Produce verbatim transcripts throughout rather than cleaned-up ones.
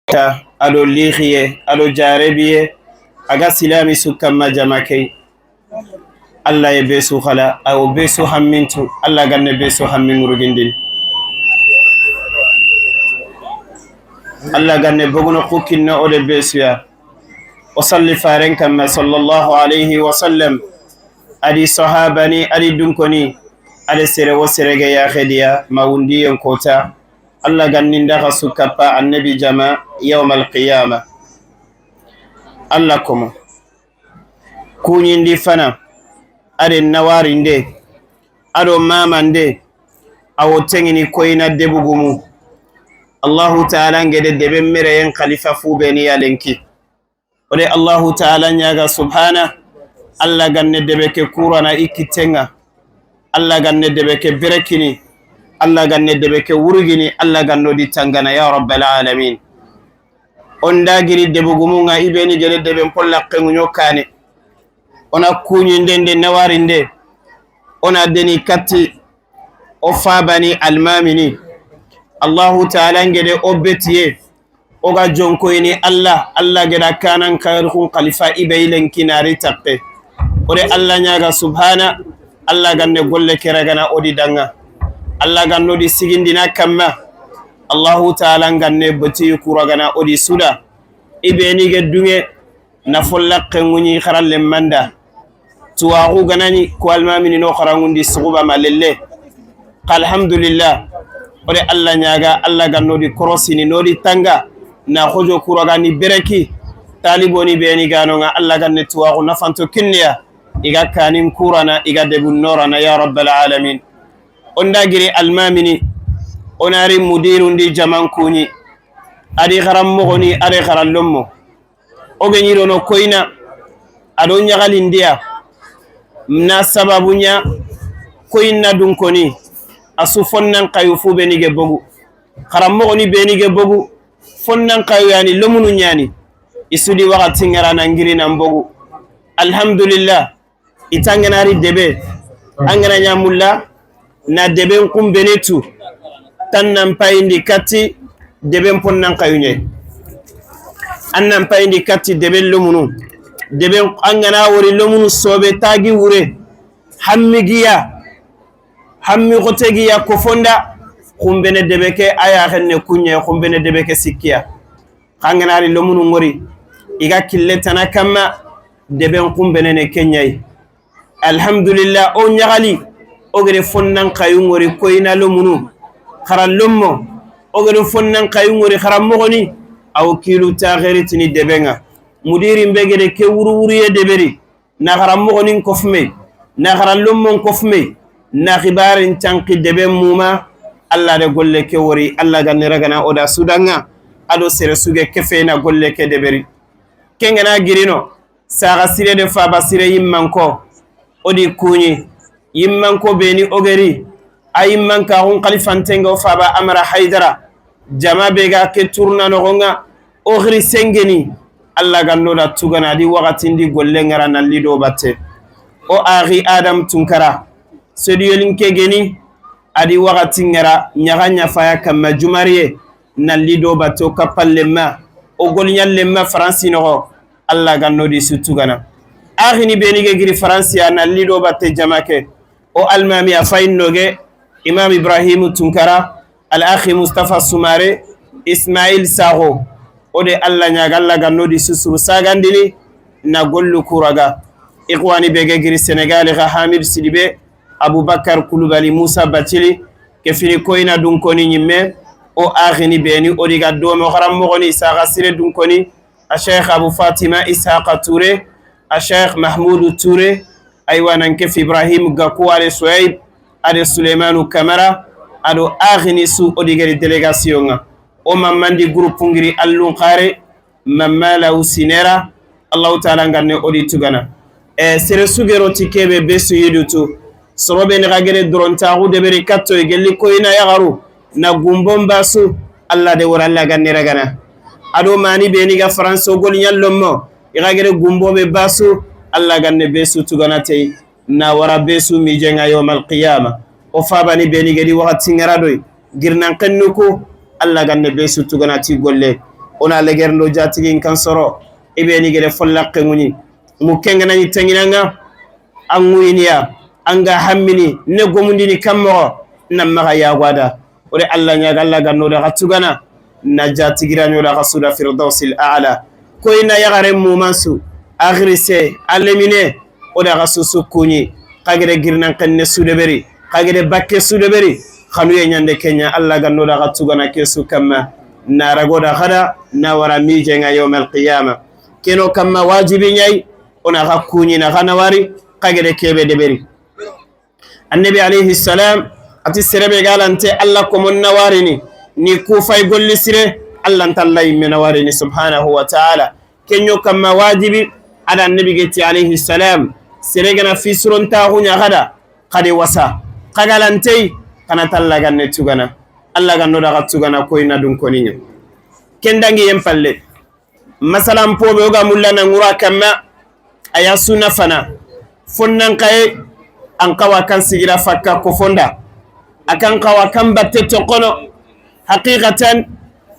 Ta, a do lixiye, a do jarebiye, a ga silami su kamma jama ke yi. Alla ye be su xala, a wo be su hammintu, Alla ga ne be su hammi murugindini. Alla ga ne bogono ku kinna o de be su ya. O salli faren kamma, sallallahu alayhi wa sallam, a di sahabani, a di dunkoni, a di sere wo sere ga ya xediya, ma wundiyen kota, Alla ga ni nda xa su kappa annabi jama yawmal qiyama. Alla komo. Kuɲindi fana, a de nawarinde, a do mamande, a wo teŋini koyina debugumu. Allahu Taala ŋa de debe mereyen xalifa fu be ni ya lenki. O de Allahu Taala ɲaga subhana, Alla ga ne debe ke kurana i kitten ŋa, Alla ga ne debe ke berekini, Alla ga ne debe ke wurugini, Alla ga no di tangana ya rabbal alamin. O nda giri debugumu ŋa i be ni gede deben polla xenŋuɲo kane. O na kuɲinde nde nawarinde. O na deni katti o fabani almamini. Allahu Taala ŋa de o betiye. O ga jonkoyini Alla, Alla ga da kanan xayirxun xalifa i be yi lenki na ri tappe. O de Alla ɲaga subhana, Alla ga ne golle ke ragana o di danŋa. Alla ga no di sigindina kamma. Allahu Taala ga ne beti ku ragana o di su da. I be ni ga duŋe na folla xenŋuɲi xaralle manda. Tuwaxu ga na ɲi ko almamini no xaranŋundi suxuba ma lelle. Alhamdulillah. O de Alla ɲaga, Alla ga no di korosini no di tanga. Na xojo ku ragani bereki. Taliboni be ni ga no ŋa Alla ga ne tuwaxu nafanto kinniya. I ga kanin kurana, i ga debun norana ya rabbal alamin. O nda giri almamini. O na ri mudirundi jaman kuɲi. A di xaranmoxoni, a di xarallonmo. O ga ɲi rono koyina, a do ɲaxalindiya, na sababu ɲa koyina dunkoni, a su fonnan xayu fu be ni ga bogu. Xaranmoxoni be ni ga bogu, fonnan xayu yani lomunu ɲani, i su di waxati ŋa ra na ŋiri nan bogu. Alhamdulillah. I tangana ri debe, an ga na ɲa mulla, na deben kunbene tu, tan nan payindi katti deben ponnan xayuɲe. An nan payindi katti deben lomunu, deben an ga na wori lomunu sobe tagi wure, hammi giya, hammi xote giya ko fonda, kunbene debe ke a ya xenne kuɲe, kunbene debe ke sikkiya. Xa an ga na ri lomunu ŋori, i ga kille tana kamma, deben kunbene ne ke ɲa yi. Alhamdulillah, o ɲaxali, o gede fonnan xayu ŋori koyina lomunu, xarallonmo, o gede fonnan xayu ŋori xaranmoxoni, a wo kilu taxeri tini debe ŋa. Mudirin be gede ke wuru wuriye deberi, na xaranmoxonin kofume, na xarallonmon kofume, na xibarin canki deben muma, Alla de golle ke wori, Alla ga ne ragana o da su danŋa, a do sere su ga kefe na golle ke deberi. Ken ga na girino, saxa sire de faba sire yimmanko, o di kuɲi, yimmanko be ni o geri, a yimmankaxun xalifantenŋa o faba Amara Haydara, jama be ga ke turna noxon ŋa, o xiri sengeni, Alla ga no da tugana, a di waxatindi golle ŋa ra na li do batte. O axi Adam Tunkara, sediyolinke geni, a di waxati ŋa ra ɲaxa ɲafaya kamma jumariye, na li do batte o kappalenma, o goliɲalenma Faransi noxo, Alla ga no di su tugana. Axini be ni ga giri Faransi ya na li do batte jama ke. O almami a fayin noge, Imam Ibrahim Tunkara, Al Akhi Mustafa Sumare, Ismail Saxo. O de Alla ɲaga, Alla ga no di su suru sagandini, na gollu ku raga. Ixwani be ga giri Senegal xa Hamid Sidibe, Abubakar Kulubali, Musa Batili, ke fini koyina dunkoni ɲimme, o axini be ni o di ga domo xaranmoxoni saxa sire dunkoni, a Cheikh Abu Fatima Ishaqa Touré, a Cheikh Mahmoudou Touré, aywa nan kefi Ibrahim Gakou, a de Soyayb, a de Souleymane Kamara, a do axini su o di geri délégation ŋa. O mamandi groupe ngiri Allun Xare, Mamala Usinera, Allahu Taala ga ne o di tugana. E, sere su gero ti kebe be su yidutu. Soro be ni ga gere dorontaxu deberi katto i gelli koyina yaxaru na gumbon basu, Alla de wara Alla ga ne ragana. A do mani be ni ga France o goliɲalonmo, i ga gere gumbo be basu, Alla ga ne be su tugana tey, na wara be su mijenŋa yawmal qiyama. O fabani be ni gedi waxati ŋa ra doy, girnan xennuku, Alla ga ne be su tugana ti golle. O na legerndo jatigin kan soro, i be ni gere follaxe ŋuɲi. Mu ke ŋa na ɲi teŋinanŋa, an ŋuyiniya, an ga hammini, ne gomundini kan moxo, na maxa yagwada. O de Alla ɲaga, Alla ga no daga tugana, na jatigiraɲo daga suda Firdausil Aala. Koy na yaxare mumansu, a xirise, a lemine, o daga susu kuɲi, xa gere girnan xenne su deberi, xa gere bakke su deberi, xanuye ɲande ke ɲa, Alla ga no daga tugana ke su kamma, na rago da xada, na wara mijenŋa yawmal qiyama. Keno kamma wajibi ɲayi, o na xa kuɲi na xa na wari, xa gere kebe deberi. Annabi alayhi salam a ti, sere be ga lante Alla komon na warini, ni ku fay golli sire, Alla nta Alla yimme na warini subhanahu wa ta'ala. Kenyo kamma wajibi, a da Annabi geti alayhi salam, sere ga na fi suron ta gunya gada, kade wasa, xa ga lantey, xa na ta Alla ganne tugana, Alla ga no daga tugana koy na dun koninya. Ken dangi yen palle. Masalan, po be o ga mulla na ŋura kamma, a ya su na fana. Fonnan xaye, an xawa kan sigira fakka ko fonda. A kan xawa kan batte toxono. Haqiqatan,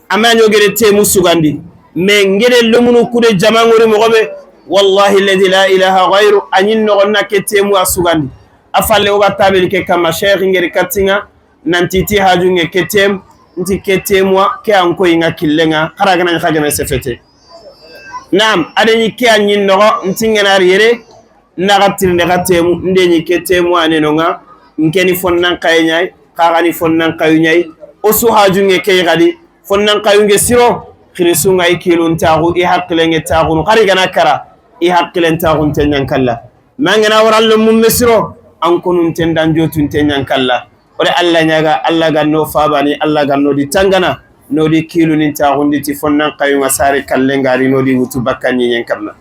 a ma ɲo gere temu sugandi. Mais ngere lomunu kude jama ŋori moxo be, wallahi alladhi la ilaha ghayru, a ɲin noxon na ke temu a sugandi. A falle o ga tabili ke kamma, sheikh ngeri katinŋa, nanti ti hajunŋe ke tem, nti ke temwa, ke an koy ŋa killenŋa, xara gana xa gana sefete. Naam, a de ɲi ke an ɲin noxo, nti ŋana ri yere, na xa tirinde xa temu, nde ɲi ke temwa ne no ŋa, nke ni fonnan xaye ɲayi, xa ga ni fonnan xayu ɲayi, o su hajunŋe ke xadi, fonnan xayunŋe siro, xirisunŋa i kilun taxu, i haqilenŋe taxunu, xari gana kara, i haqilen taxun te ɲankalla. Mangana warallo mumme siro, an konun ten dan jotun te ɲankalla. O de Alla ɲaga, Alla ga no fabani, Alla ga no di tangana, no di kilunin taxundi ti fonnan xayunŋa sari kallen gari no di wutu bakka ɲiɲen kamma.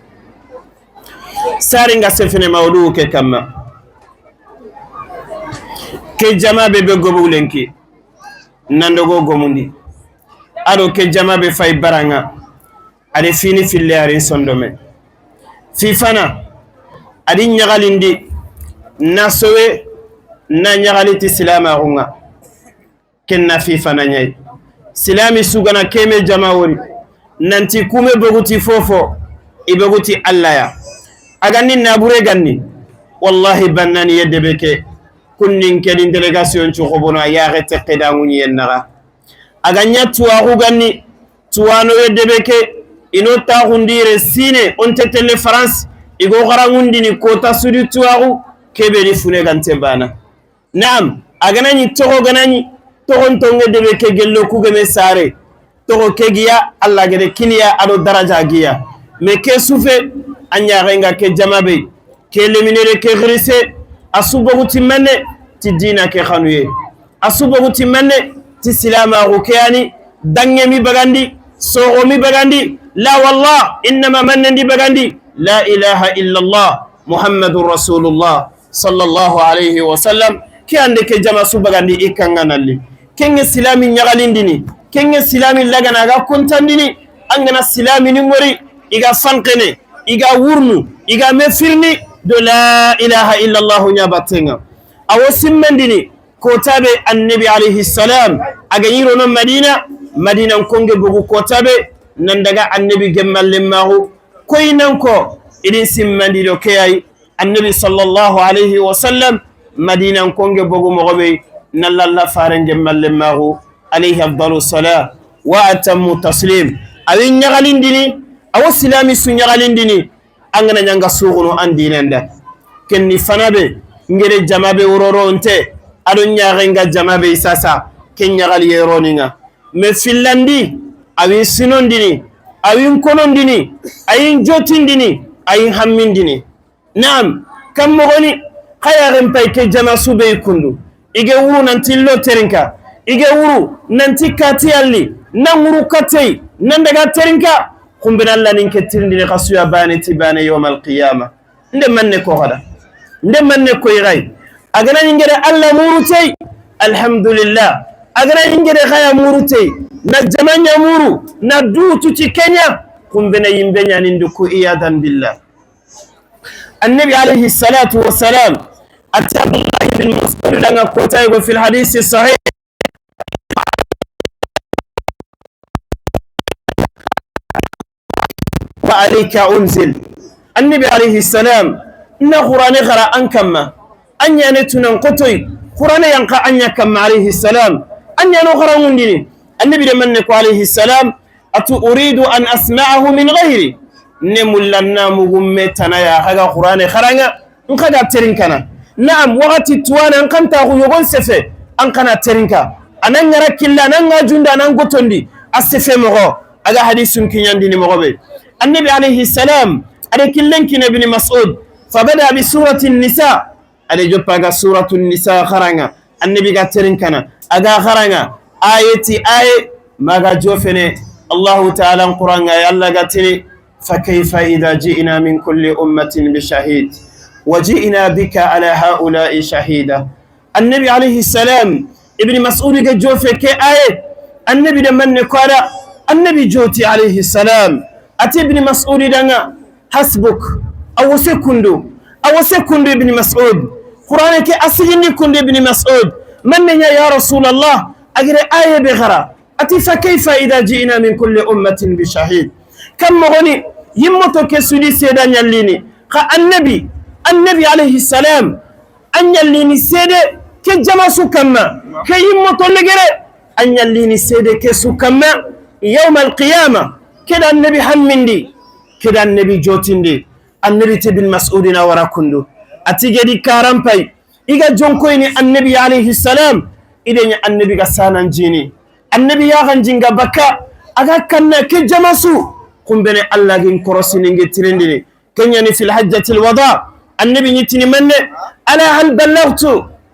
Sari nga sefene mawdu ke kamma. Ke jama be be gobu lenki, nandogo gomundi. A do ke jama be fay baranŋa, a de fini fille a ri sondome. Fi fana, a di ɲaxalindi, na sowe, na ɲaxali ti silamaxunŋa. Ken na fi fana ɲayi. Silami su gana keme jama wori, nanti kume boguti fofo, i boguti Alla ya. A ganni nabure ganni, wallahi bannani yedde be ke, kunnin ke din délégation cu xobono a yaxe tekke da ŋuɲiyen naxa. A ga ɲa tuwaxu ganni, tuwano yedde be ke, i no taxundire sine, on te telle France, i go xaraŋundini kota sudi tuwaxu, kebe di fune gante bana. Naam, a gana ɲi toxo gana ɲi, toxon tonŋe debe ke gello ku geme sare. Toxo ke giya, Alla gede kiniya, a do daraja giya. Mais ke sufe, a ɲaxenga ke jama be, ke leminere ke xirise, a su bogu ti manne, ti dina ke xanuye. A su bogu ti manne, ti silamaxu ke yani, danŋe mi bagandi, soxo mi bagandi, la wallah, innama manne ndi bagandi, la ilaha illa Allah, Muhammadun Rasulullah, sallallahu alayhi wa sallam, ke ande ke jama su bagandi i kanga nalli. Kenge silami ɲagalindini, kenge silami lagana ga kontandini, angana silami ni ŋori, i ga fankene, i ga wurnu, i ga me firni, do la ilaha illa Allah ɲa battenŋa. Awo simmandini, kota be Annabi alayhi salam, a ga ɲi rono Madina, Madina konge bogu kota be, nan daga Annabi gemmalle maxu, koy nan ko, idin simmandi do ke ay, Annabi sallallahu alayhi wa sallam, Madina konge bogu moxo be, na lalla faren gemmalle maxu, alayhi afdalu salat wa atammu taslim. Awi ɲagalindini, awo silami su ɲagalindini, angana ɲanga suxunu an dinenda. Kenni fana be, ngere jama be wororonte, ado ɲaxenga jama be sasa, ke ɲagali yeroninga. Me fillandi, awin sinondini, awin konondini, ayin jotindini, ayin hammindini. Naam, kam mogoni, xa yaxen pay ke jama su be kundu. I ge wuru nanti lo terinka, i ge wuru nanti kati yalli, nan wuru katey, nan daga terinka, xumbina Alla nin ke tirindini xa suya bane ti bane yawmal qiyama. Nde manne ko xada, nde manne ko i gay. A gana ɲi ngere Alla muru tey, alhamdulillah. A gana ɲi ngere xaya muru tey, na jama ɲa muru, na dutu ti ke ɲa, xumbina yimbe ɲa ni nduku, iyadan billah. Annabi alayhi salatu wa salam, ati Abdullah bin Mas'ud danga kota yugo fil hadisi sahih. عليك أنزل. Annabi alayhi salam, na Qur'ane xara an kamma. An ɲa ne tunan xotoy, Qur'ane yan xa an ɲa kamma alayhi salam. An ɲa no xara ŋundini. Annabi de manne ko alayhi salam, a tu أريد أن أسمعه من غيري. Ne mullanna mugumme tanaya xa ga Qur'ane xaraŋa. N xa ga terinkana. Naam, waxati tuwana n xa nta xu yogon sefe, an xa na terinka. A na ŋara killa, a na ŋa junda, a na gotondi, a sefe moxo, a ga hadisun kiɲandini moxo be. Annabi alayhi salam, a de killen kine Ibn Mas'ud, فبدأ بسورة النساء. A de joppa ga Suratu Nisa xaraŋa. Annabi ga terinkana, a ga xaraŋa, aye ti aye, ma ga jofene, Allahu Ta'ala Qur'an ŋa, Alla ga tini, فكيف إذا جئنا من كل أمة بشهيد وجئنا بك على هؤلاء شهيدا. Annabi alayhi salam, Ibn Mas'ud ga jofe ke aye, Annabi de manne ko a da, Annabi joti alayhi salam, a ti Ibn Mas'ud danŋa, حسبك. A wo se kundu. A wo se kundu, Ibn Mas'ud. Qur'ane ke a sigindi kundu, Ibn Mas'ud. Manne ɲa, ya Rasulallah? A gire aye be xara. A ti, فكيف إذا جئنا من كل أمة بشهيد. Kan moxoni, yimmoto ke su di seeda ɲallini. Xa Annabi, Annabi alayhi salam, a ɲallini seede ke jama su kamma, ke yimmoto legere, a ɲallini seede ke su kamma, yawmal qiyama, ke da Annabi hammindi, ke da Annabi jotindi. Annabi ti Ibn Mas'ud na wara kundu. A ti gedi karan pay, i ga jonkoyini Annabi alayhi salam, i de ɲa Annabi ga sanan jini. Annabi ya ga n jinga bakka, a ga kanna ke jama su, kumbene Alla gin korosini nge tirindini. Keɲani في حجة الوداع, Annabi ɲi tini manne, ألا هل بلغت؟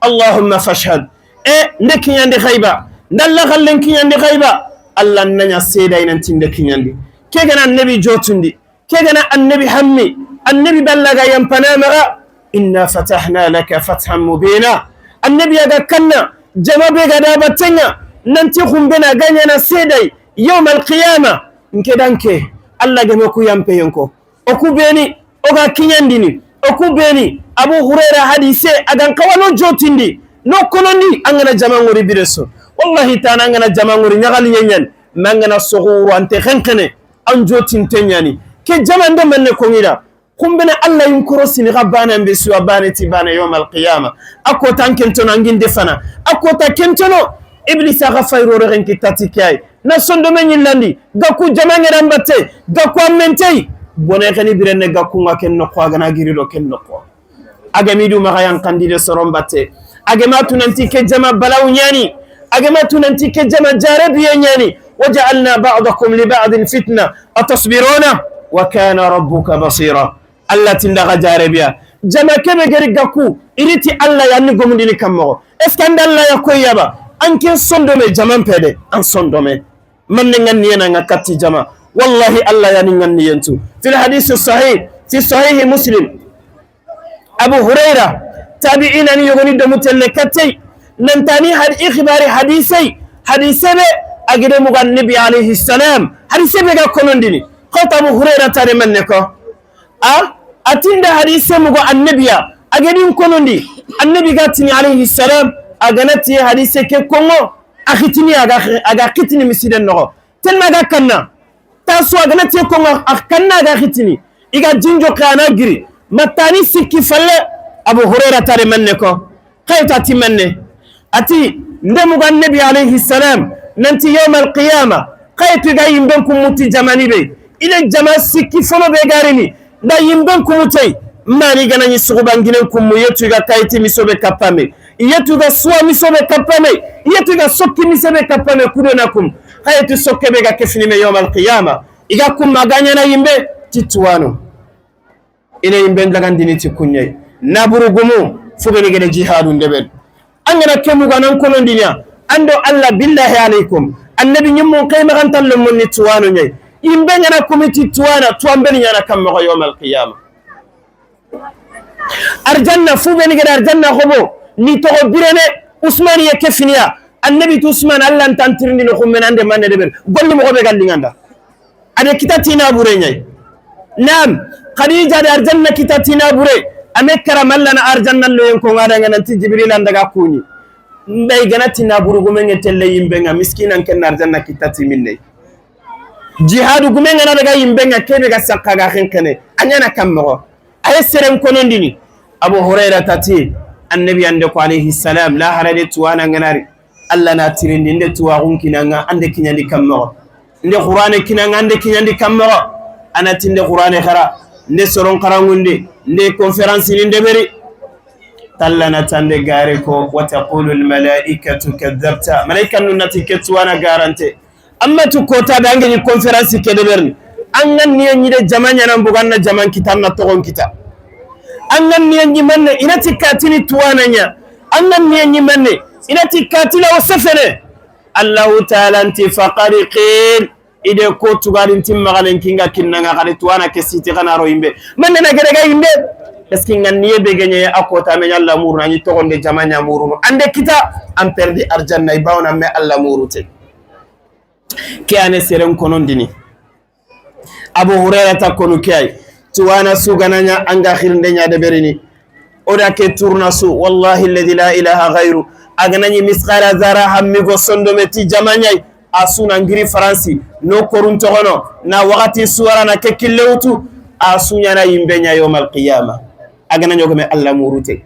اللهم فاشهد. E, nde kiɲandi xayba, nda Alla xallen kiɲandi xayba, Alla na ɲa seeda i nanti nde kiɲandi. Ke ga na Annabi jotundi, ke ga na Annabi hammi, Annabi balla ga yampana maxa, إنا فتحنا لك فتحا مبينا. Annabi ya ga kanna, jama be ga da batenŋa, nanti kumbena ga ɲana seeday, yawmal qiyama, nke danke, Alla geme ku yampeyenko. O ku beni, o ga kiɲandini, o ku beni, Abu Hurayra hadise, a ga n xawa no jotindi, no konondi, an ga na jama ŋori bireso. Wallahi tana an ga na jama ŋori ɲaxali ɲaɲan, ma an ga na soxuru ante xenxene, an jotinte ɲani. Ke jama nde manne koŋida, kumbene Alla yin korosini xa bana mbe suwa bane ti bane yawmal qiyama. A kota n kentono an ginde fana. A kota kentono, Iblisa xa fayro rexen kitati kay. Na sondome ɲillandi, gaku jama ŋeran batte, gaku ammentey. Bone xeni birenne gaku ŋa ken noxo, a ga na giri do ken noxo. A ga mi du maxa yan kandi de soron batte. A ga ma tunanti ke jama balaw ɲani. A ga ma tunanti ke jama jarabiye ɲani. وجعلنا بعضكم لبعض فتنة أتصبرون وكان ربك بصيرا. Alla tinda xa jarabiya. Jama kebe geri gaku, i ri ti Alla ya ni gomundini kan moxo. Est-ce que an da Alla ya koy yaba? An ken sondome jaman pede, an sondome. Manne ŋanniye na ŋa katti jama. Wallahi Alla ya ni ŋanniyen tu. في الحديث الصحيح، في صحيح مسلم. Abu Hurayra, tabi'ina ni yogoni domu telle kattey. Nantani had-, i xibari hadisey. Hadise be, a gide muga Annabi alayhi salam. Hadise be ga konondini. Xawta Abu Hurayra tare manne ko. A, a tinda hadise mugo Annabiya, a gedin konondi, Annabi ga tini alayhi salam, a ga na ti hadise ke konŋo, a xitini, a ga, a ga xitini misiden noxo. Tenna ga kanna, tasu a ga na ti konŋo, a kanna a ga xitini, i ga jinjo xa na giri, matani sikki falle, Abu Hurayra tare manne ko. Xaye ta ti manne. A ti, nde muga Annabi alayhi salam, nanti yawmal qiyama, xaye tu ga yimben kummuti jamani be. I de jama sikki folo be garini, nda yimben kummutey, mani ga na ɲi suxubanginen kummu, yetu ga kayiti miso be kappame, yetu ga suwa miso be kappame, yetu ga sokki miso be kappame, kudo na kum. Xaye tu sokke be ga kefini me yawmal qiyama. I ga kumma ga ɲana yimbe, ti tuwano. I na yimben dagandini ti kuɲey. Naburu gumu, fugeni gede jihadu ndeben. An ga na ke muga nan konondiniya, an do Alla billahi alaykum. Annabi ɲimmun kay magantallo monni tuwano ɲey. Yimbe ga na kumi ti tuwana, tuwan beni ɲana kan moxo yawmal qiyama. Arjanna, fubeni gede arjanna xobo, ni toxo birene, Usmani ye kefiniya. Annabi ti Usman, Alla ntan tirindini xummena nde manne deben. Golli moxo be ga linganda. A de kita tina bure ɲay. Naam, Khadija de arjanna kita tina bure. A me karama Alla na arjanna loyen ko ŋa da ŋa nanti Jibril an daga kuni. Nday ga na tina buru gume ŋe telle yimbe ŋa miskinan ken arjanna kita ti minne. Jihadu gume ŋa na daga yinbe ŋa, kebe ga sakka ga xenqene, a ɲaana kan moxo. A ye seren konondini. Abu Hurairata ti, Annabi an de ko, alayhi salam, lahara de tuwaana ŋa na ri, Alla na tirindi, n de tuwaaxun kini an ŋa, an de kiɲandi kan moxo. N de Qur'ane kini an ŋa, an de kiɲandi kan moxo. A na ti n de Qur'ane xara, n de soron xaranŋunde, n de conférence ni n de beri. Talla na tande gare ko, wa taqulu al malaikatu kadhabta. Malaikanun na ti ke tuwaana garante. Amma tu kota be an ga ɲi conférence ke deberini. An ga niye ɲi de jama ɲaana n bogu, an na jaman kita, an na toxon kita. An ga niye ɲi manne, i na ti katini tuwaana ɲa. An ga niye ɲi manne, i na ti katila o sefene. Allahu Taala nti faqad qil. I de ko tugarin ti maxalen kinga kinna ŋa, xadi tuwaana ke siti xa na ro yinbe. Manne na gere ga yinbe. Parce que n ga niye be ga ɲa a kota me ɲa Alla muru na ɲi toxonde jama ɲa muru no. An de kita, an perdi arjanna, i bawna me Alla muru te. Ke a ne seren konondini. Abu Hurairata konu ke ay. Tuwaana su ga na ɲa an ga xirinde ɲa deberini. O da ke turna su, wallahi alladhi la ilaha ghayru. A ga na ɲi misqala zarra hammi go sondome ti jama ɲa yi. A su na n giri Faransi, no korun toxono, na waxati suwara na ke kille wutu. A su ɲaana yinbe ɲa yawmal qiyama. A ga na ɲogome Alla muru te.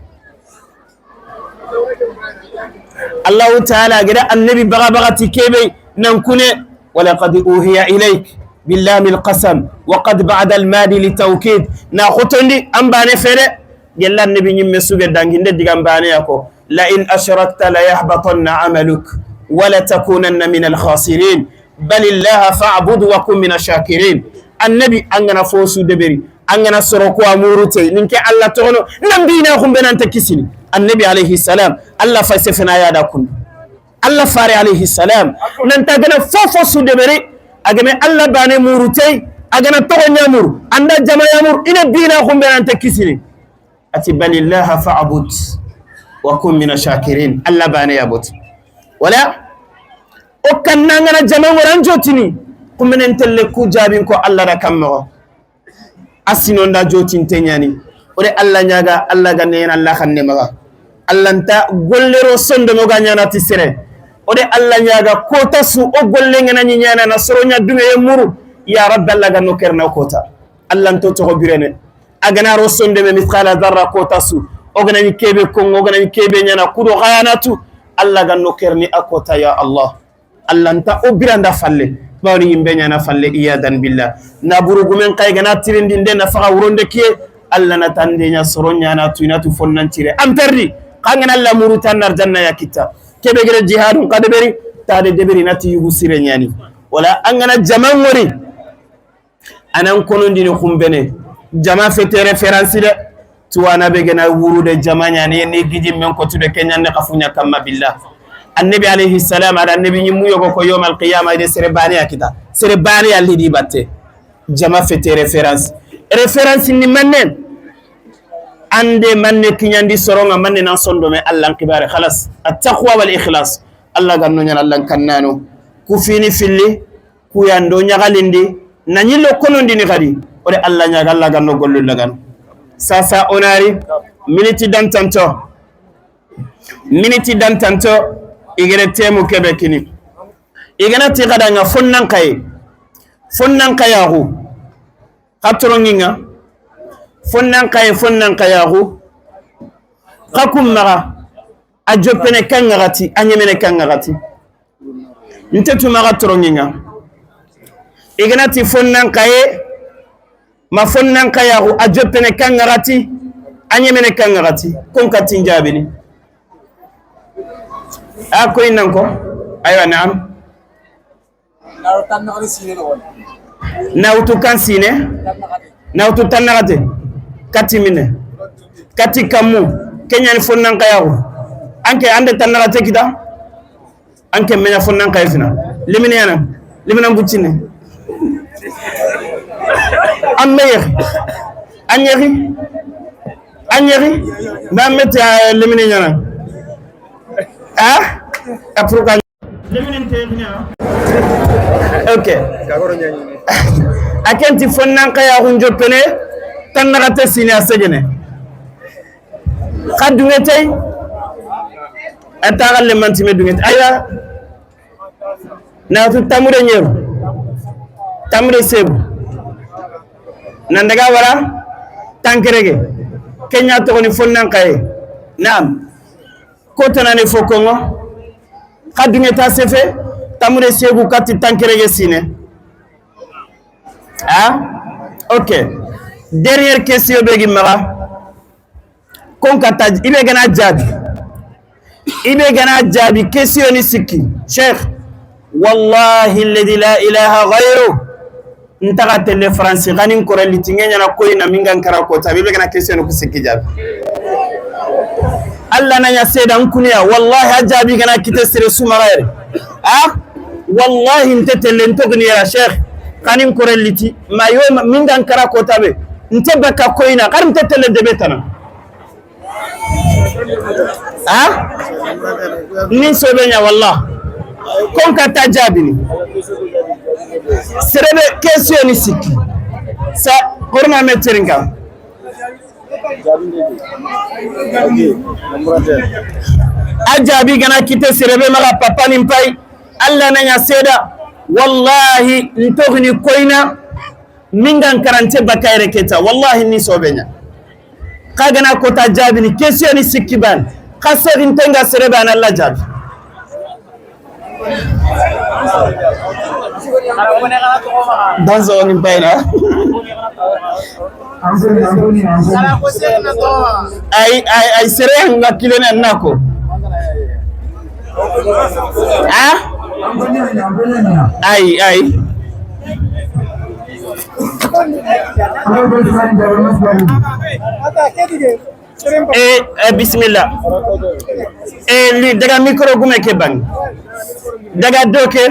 Allahu Taala gada Annabi baga baga ti kebe nan kune, walaqad uhiya ilayk, bi lamil qasam, wa qad ba'da al madi li tawkid. Na xotondi an baane fere, gella Annabi ɲimme su be danginde digan baane ya ko, la in ashrakta la yahbatanna amaluk, wa la takunanna min al khasirin. Balillaha fa'bud wa kun mina shakirin. Annabi, an ga na fo su deberi, an ga na soro ko a muru te, nin ke Alla toxono, nan bina xunbe nan ta kisini. Annabi alayhi salam, Alla fa sefena ya da kun. Alla fare alayhi salam, nan ta ga na fo fo su deberi, a ga me Alla baane muru te, a ga na toxo ɲa muru, an da jama ya muru, i na bina xunbe nan ta kisini. A ti, balillaha fa'bud wa kun mina shakirin. Alla baane ya bot. Wala, o kanna n ga na jama ŋoran jotini, xumenen telle ku jaabin ko Alla da kan moxo. A sino nda jotinte ɲaani. O de Alla ɲaaga, Alla ga ne ɲaana Alla xanne maxa. Alla nta golle ro sondomo ga ɲaana ti sere. O de Alla ɲaaga kota su, o golle n ga na ɲi ɲaana na soro ɲa duŋeye muru. Ya Rabbi, Alla ga no kerna kota. Alla nto toxo birene. A ga na ro sondeme misqala zarra kota su, o ga na ɲi kebe konŋo, o ga na ɲi kebe ɲaana kudo xayanatu, Alla ga no kerni a kota, ya Allah. Alla nta o biranda falle, bawni yinbe ɲaana falle, iyadan billah. Na buru gumen xa i ga na tirindi n de na faxa wuronde kiye, Alla na tande ɲa soro ɲaana tu, i na tu fonnan cire. An perdi, xa n ga na Alla muru ta na arjanna ya kita. Kebe gere jihadun xa deberi, ta de deberi na ti yugu sire ɲaani. Wala an ga na jama ŋori, A nan konondini xunbene. Jama fete référence de. Tuwana be gena wuru de jama ɲani ni giji men ko tude ke ɲanne xafu ɲa kamma billah. Annabi alayhi salam, ada annabi ɲimmu yogo ko yawmal qiyama, ide sere bane ya kita. Sere bane ya lidi batte. Jama fete référence. Référence ni manne? Ande manne kiɲandi soronga, manne nan sondome Allan kibare. Khalas. At-taqwa wal ikhlas. Allah ganno ɲana Allan kannano. Ku fini filli. Kuyando ɲagalindi, na ɲillo konondini xadi, o de Allah ɲaga, Allah ganno gollu lagano. Sasa onari, miniti dantanto, miniti dantanto, igere temu kebe kini. Igana ti xada nga fonnan kaye, fonnan kayaxu, xa toronginga, fonnan kaye, fonnan kayaxu, xa kummaxa, a joppene kangaxati, a ɲemene kangaxati. Nte tuma ga toronginga. Igana ti fonnan kaye, ma fonnan kayaxu, a joppene kangaxati, a ɲemene kangaxati. Kon katin jabini. A koy nan ko. Aywa, naam. Na wutu kan sine. Na wutu tannaxate. Kati mine. Kati kammu. Keɲani fonnan kayaxu. Anke ande tannaxate kita. Anke meɲa fonnan kaye fina. Limine yana. Limine buccine. An me yexi. An yexi. An yexi. Na meti a limine ɲana. A? A pourquoi? Ok. A kenti fonnan kayaxu n joppene, tannaxate sine a segene. Xa dunge tey, a taxalle mantime dunge tey. Aywa. Na tu tamude ɲeru. Tamre sebu. Nan daga wara tankerege. Ken ɲa toxoni fonnan xaye. Naam. Ko tanane fo konŋo. Xa duŋe ta sefe. Tamre sebu kati tankerege sine. Ah, ok. Dernière question be gi maxa. Kon ka ta, i be ga na jaabi. I be ga na jaabi question ni sikki. Cheikh, wallahi alladhi la ilaha ghayru. Ntaxa tele France, xa ni n kore liti ŋe ɲaana koyini, mi n ga n kara ko ta, i be ga na question ku sikki jaabi. Allah na ɲa seeda n kuniya, wallahi a jaabi ga na kite sere su maxa yere. Ah? Wallahi nte tele n toxini yere, Cheikh. Xa ni n kore liti, ma yo, ma, mi n ga n kara ko ta be. Nte baka koyini, xar nte tele debe tana. Ha? Ni n sobe ɲa, wallah. Kon ka ta jaabini. Sere be question ni sikki. Sa, horma me terinka. A jaabi ga na kite sere be maxa, papa ni n pay. Allah na ɲa seeda. Wallahi, n toxini koyini. Mi n ga n kara nte baka yere ke ta, wallahi ni sobe ɲa. Xa ga na ko ta jaabini, question ni sikki baane. Xa seri nte ŋa sere baane, Allah jaabi. Danso ni bayna. Ay, ay, ay, sere ŋa kilene na ko. Ah? Ay, ay. Eh, eh, bismillah. Eh, li daga micro gume ke bang. Daga doke.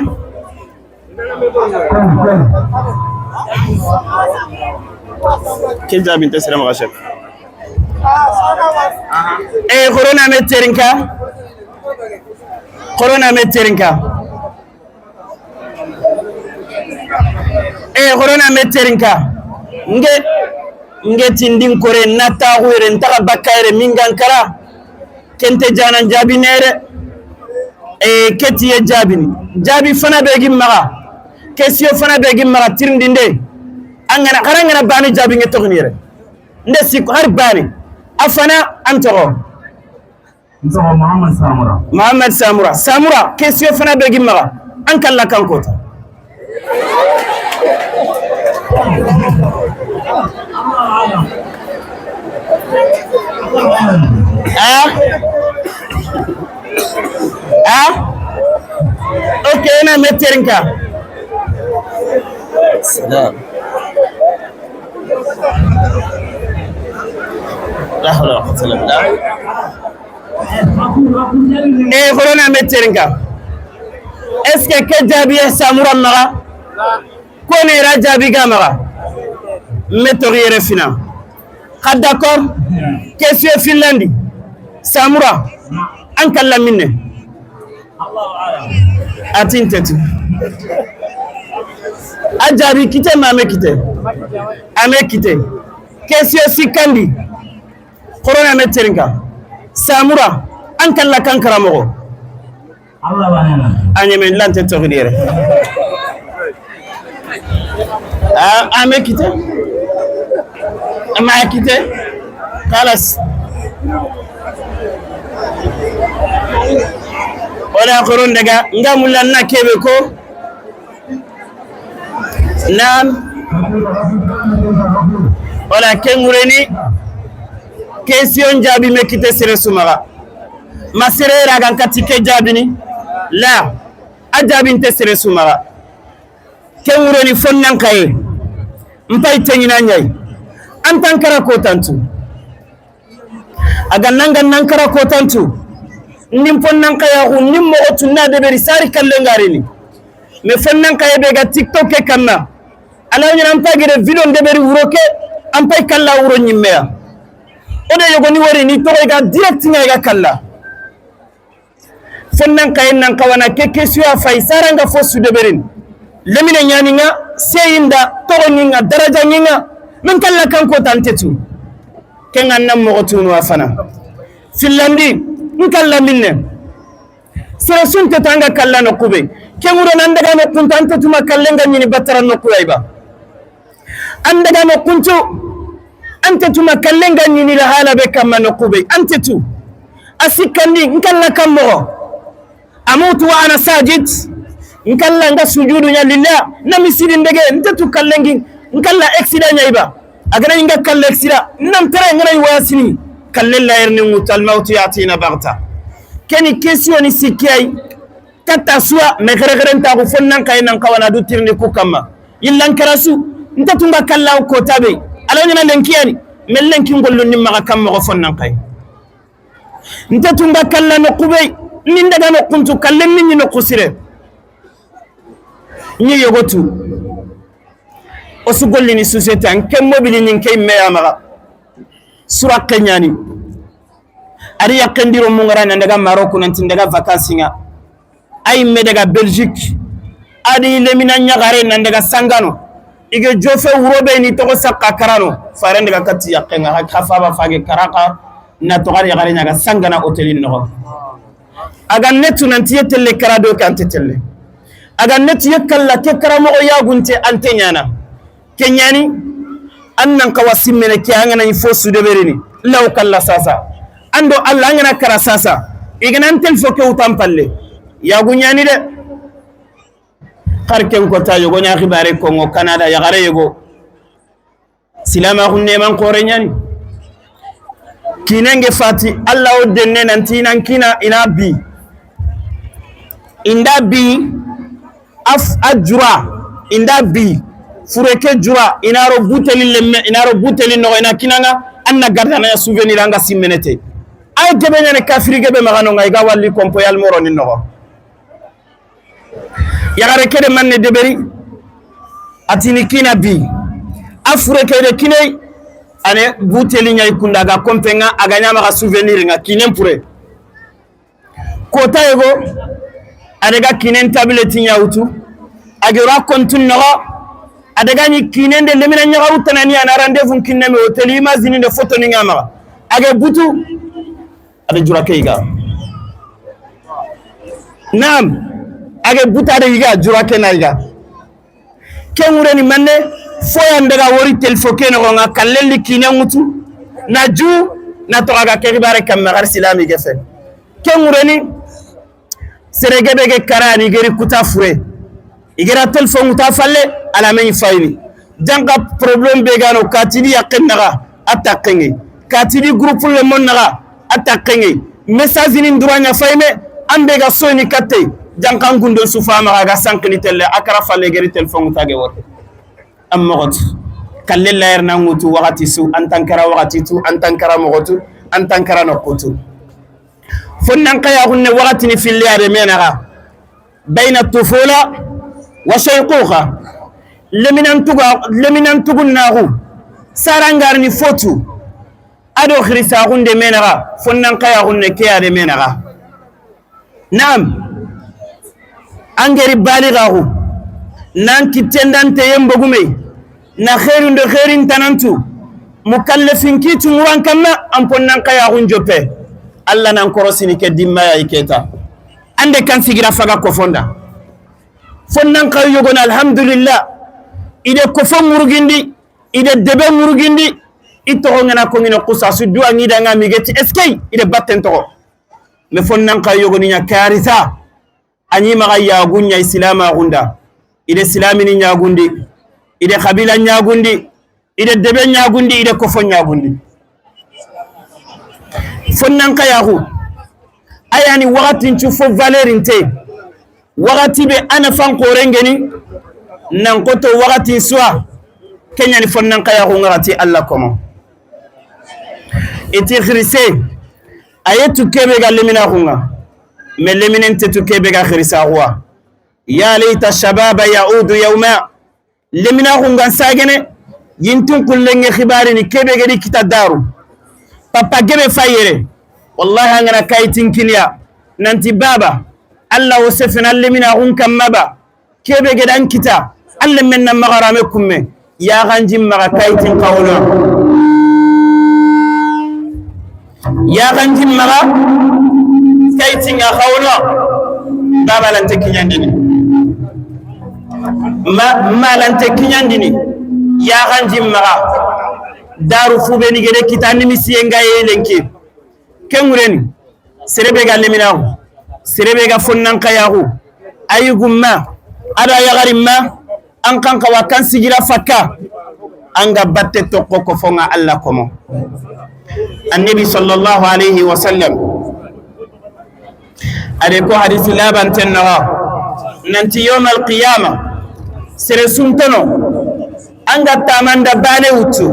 Ke jaabi nte sere maxa, Cheikh. Eh, corona me terinka. Corona me terinka. Eh, corona me terinka. Nge, nge ti n di n kore na taxu yere, ntaxa baka yere, mi n ga n kara. Ken nte jaanan jaabini yere. Eh, ke ti ye jaabini. Jaabi fana be gi maxa. Question fana be gi maxa tirindinde. An ga na, xara an ga na baane jaabi ŋe toxini yere. Nde siko hari baane. A fana an toxo. N toxo Mohamed Samura. Mohamed Samura. Samura, question fana be gi maxa. An kalla kan ko ta. Ah? Ah? Ok, na me terinka. Salam. La hawla wala quwwata illa billah. Eh, corona me terinka. Est-ce que ke jaabi ye Samura maxa? Ko ne ra jaabi ga maxa. Me toxi yere fina. Xa d'accord. Question fillandi. Samura. An kalla minne. A ti n te tu. A jaabi kite ma me kite. A me kite. Question sikkandi. Corona me terinka. Samura, an kalla kan karamoxo. A ɲeme lante toxidi yere. A, a me kite. A ma kite. Xalas. Wala xoron daga, nga mulla na kebe ko. Naam. Wala, ke ŋureni. Question jaabi me kite sere su maxa. Ma sere ra ga n kati ke jaabini. La. A jaabi nte sere su maxa. Ke ŋureni fonnan xaye. N pay teŋina ɲayi. An tan kara ko tantu. A ga nanga nan kara ko tantu. Nin fonnan xayaxu, nin moxo tunna deberi sari kalle ngarini. Mais fonnan xaye be ga TikTok ke kanna. Ala ɲana an pagere vidéo deberi wuro ke, an pay kalla wuro ɲimmeya. O de yogoni wori ni toxo ga direct ŋa ga kalla. Fonnan xayen nan xawana ke, ke suya fay saranga fo su deberin. Lemine ɲaninga, seyinda, toxoninga, darajaninga, min kalla kanko tantetu. Kenga nan moxo tunu a fana. Fillandi, n kalla minne. Sere sunte tanga kalla no kube. Ken ŋuro nan daga noxuntu, an nta tuma kallen ga ɲini batara noxu ya yi ba. An daga noxuntu, an nta tuma kallen ga ɲini la hala be kamma noxu be. An nta tu. A sikkandi, n kalla kan moxo. Amutu wa ana sajid. N kalla n ga sujudu ɲa lillah. Na misiri n dege, n nta tu kallen gi. N kalla exida ɲa yi ba. A ga na ɲi n ga kalla exida. Nan tere n ga na ɲi wasini. Kallen la yerni ŋutu, al mawtu yatina bagta. Keni kesiyoni sikkey. Katta suwa, me xerexeren taxu fonnan xaye nan xawana du tirindi ku kamma. Yillan karasu, nta tunga kalla kota be. Ala ɲana lenki yani, me lenki n gollun ni maxa kam moxo fonnan xaye. Nta tunga kalla noxu be, ni n daga noxuntu, kallen ni ɲi noxu sire. Ɲi yogotu. O su gollini société, an ke mobili ɲi n ke yimme ya maxa. Sura ke ɲani. A ri yaqqen diro mungara nan daga Maroc, nan ti n daga vacances ŋa. Ay me daga Belgique. A di lemina ɲaxare nan daga Sangano. I ga jofe wuro be ni toxo sakka karano. Faren daga katti yaqqen ŋa, xa faba fage karaka. Na toxo a ri yaxare ɲaga Sangana hotelin noxo. A ga netu nan ti ye telle kara do ke an nta telle. A ga netu ye kalla ke kara moxo yagunte an nta ɲana. Ke ɲani, an nan xawa simmene ke, an ga na ɲi fo su deberini, law kalla sasa. An do Alla an ga na kara sasa, i ga na n telfo ke wutan palle. Yagu ɲani de. Xar ken kota yogo ɲa xibare Kongo, Canada, yaxare yogo. Silamaxu neman xore ɲani. Kinenge fati, Alla o denne nan ti nan kina i na bi. I nda bi, af-, a jura, i nda bi, fure ke jura, i na ro buteli lemme, i na ro buteli noxo, i na kinaŋa, an na gardana ya souvenir an ga simmene te. Ay gebe ɲane kafiri gebe maxa no ŋa, i ga walli kompo yal moro ni noxo. Yaxare ke de manne deberi, a ti ni kina bi, a fure ke de kiney, a ne buteli ɲa i kunda ga kompe ŋa, a ga ɲa maxa souvenir ŋa, kinen pure. Kota yogo, a daga kinen tablette ɲa wutu, a gera kontun noxo, a daga ɲi kinen de lemina ɲaxa wutanani, a na rendez-vous kinne me hotel, imagine de photo ni ŋa maxa. A ga butu, a da jura ke yiga. Naam, a ga butu a da yiga, jura ke na yiga. Ken ŋureni manne, fo yan daga wori telfo ke noxo ŋa, kallelli kinen ŋutu, na ju, na toxo a ga ke xibare kamma, xar silami ge fe. Ken ŋureni, sere gebe ge karani geri kuta fure. I gera telfo ŋuta falle, a la me ɲi fayini. Janka problème be ga no, katidi yaqqen naxa, a taqqen ŋe. Katidi groupe le mon naxa, a taqqen ŋe. Message ni ndura ɲa fayme, an be ga soyini katte, jankan gundo su fama ga sankini telle, a kara falle geri telfo ŋuta ge wori. An moxo tu. Kalle la yerna ŋutu waxati su, an tankara waxati tu, an tankara moxo tu, an tankara noxo tu. Fonnan xaya xunne waxati ni filli a de me naxa. Bayna tufula wa shayquxa. Leminan tuga, leminan tugun naxu. Sarangar ni fotu. A do xirisaxun de me naxa, fonnan xaya xunne ke ya de me naxa. Naam, an geri balixaxu, nan kittendante yen bogume, na xeerun do xeerin tanantu, mukallafin kitu ŋuran kamma, an fonnan xaya xun joppe. Alla nan korosini ke dimma ya i keta. An de kan sigira faga kofonda. Fonnan xayu yogona, alhamdulillah. I de kofo ŋurugindi, i de debe ŋurugindi, i toxo ŋana ko ŋino xusa su duwa ŋi da ŋa migeti eskey, i de batten toxo. Me fonnan xayu yogoni ɲa karisa, a ɲi maxa yagu ɲa i silamaxun da, i de silamini ɲagundi, i de xabila ɲagundi, i de debe ɲagundi, i de kofo ɲagundi. Fonnan xayaxu, a yani waxatin cu fo valeur inte. Waxati be a na fan xorengeni, nan xoto waxatin suwa, ke ɲani fonnan xayaxu ŋaxati Alla komo. I ti xirise, a ye tu kebe ga leminaxu ŋa, mais leminen te tu kebe ga xirisaxuwa. Ya layta shababa yaudu yawma. Leminaxu ŋa n sagene, yintun xullen ŋe xibarini kebe gedi kita daru. Papa gebe fayere. Wallahi an ga na kayitin kiniya. Nanti baba, Alla wo sefena leminaxun kamma ba. Kebe gedi an kita. An lemmen na maxa rame kumme. Yaxanji maxa kayitin xawona. Yaxanji maxa kayitin ŋa xawona. Baba lante kiɲandini. Ma, malante kiɲandini yaxanji maxa. Daru fubeni gede kita nimisiye nga ye lenki. Ken ŋureni, sere be ga leminaxu, sere be ga fonnankayaxu, a yigumma, a da yaxarimma, an kan xawa kan sigira fakka, an ga batte toxo ko fonga Allah komo. Annabi sallallahu alayhi wa sallam, a de ko hadisi labanten naxa, nanti yawmal qiyama, sere suntono, an ga tamanda bane wutu,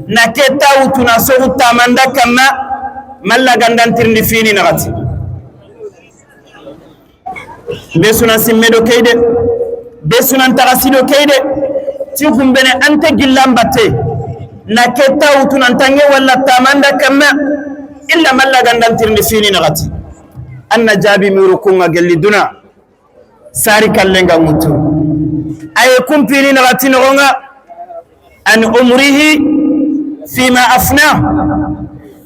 na ke ta wutu na sogu tamanda kamma, malla gandan tirindi fini naxati. Be suna simme do keyde, be suna ntaxasi do keyde, ti xumbene ante gillan batte, na ke ta wutu na ntange walla tamanda kamma, illa malla gandan tirindi fini naxati. An na jaabi muru kunga gelli duna. Sari kallenga ŋutu. Aye kumpini naxati noxonga, an umrihi fima afna.